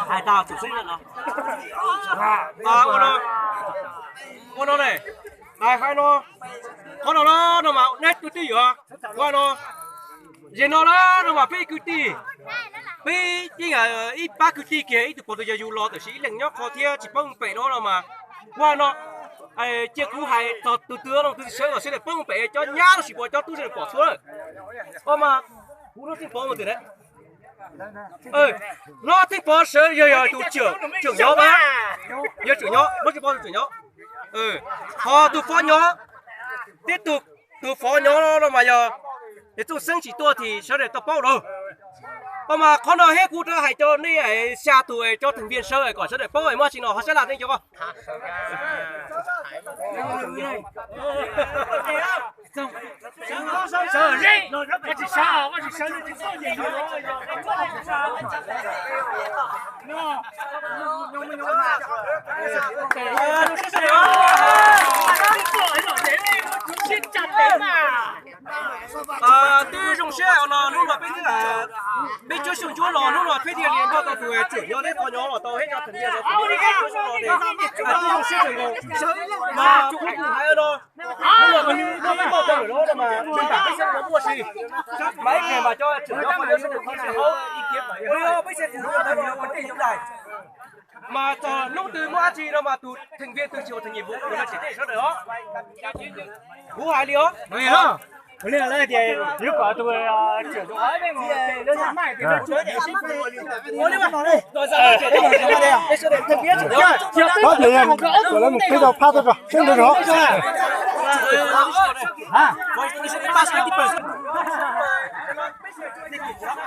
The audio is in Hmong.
Hais tau tsum xwb no. Ua no, ua no ne, hais no, qhov no no mas neb tus twj ywm ua no, yog no na no mas peb kwv tij, peb yeej ib pab kwv tij kiag ib tug pog tus yawg yug los tiam sis ib leeg nyob qho thiab tsis paub pem no no mas ua no, cia kuv hais txog tus twg no tus sawv los sawv daws paub pem cov nyab los sis puas cov tub sawv daws pom txhua lawm. Ua mas kuv Hlob Txheej Pov mus twg ne? Hlob Txheej Pov sawv yog yog tus tseem nyob mas, yog tseem nyob, Hlob Txheej Pov tseem nyob. Ho tus fov nyob, tib tug, tus fov nyob no mas yog, yog Txooj Xeeb tsis tuaj thì sawv daws tau paub lawm. Ua mas qhov no thiab kuv rov hais rau nej xya tus cov thành viên sawv kom sawv daws paub muaj tsi no ho sab laj nej cov ko. Twb zoo siab no hnub no peb, peb cuab xyoo cuab los hnub no peb thiaj li nrog tau tus tseem nyob thiab fov nyob los tau thiab cov thành viên no, twb zoo siab kawg nkaus. Mas kuv tus hais no, hnub no mas nws muaj ib tug tau lawm no mas nws nram peb xeeb no muaj si, mas ib pliag mas cov tseem nyob fov nyob sawv daws kho si hauv, peb xeeb tus nyob ntawd los ua ntej yoov dais. Mas txog hnub twg muaj dab tsi no mas tus thành viên twg tsis hoàn thành nhiệm vụ no tsis teb sawv daws os. Kuv hais li os. Có thể là của nó một cái dao pha thôi rồi, không được rồi.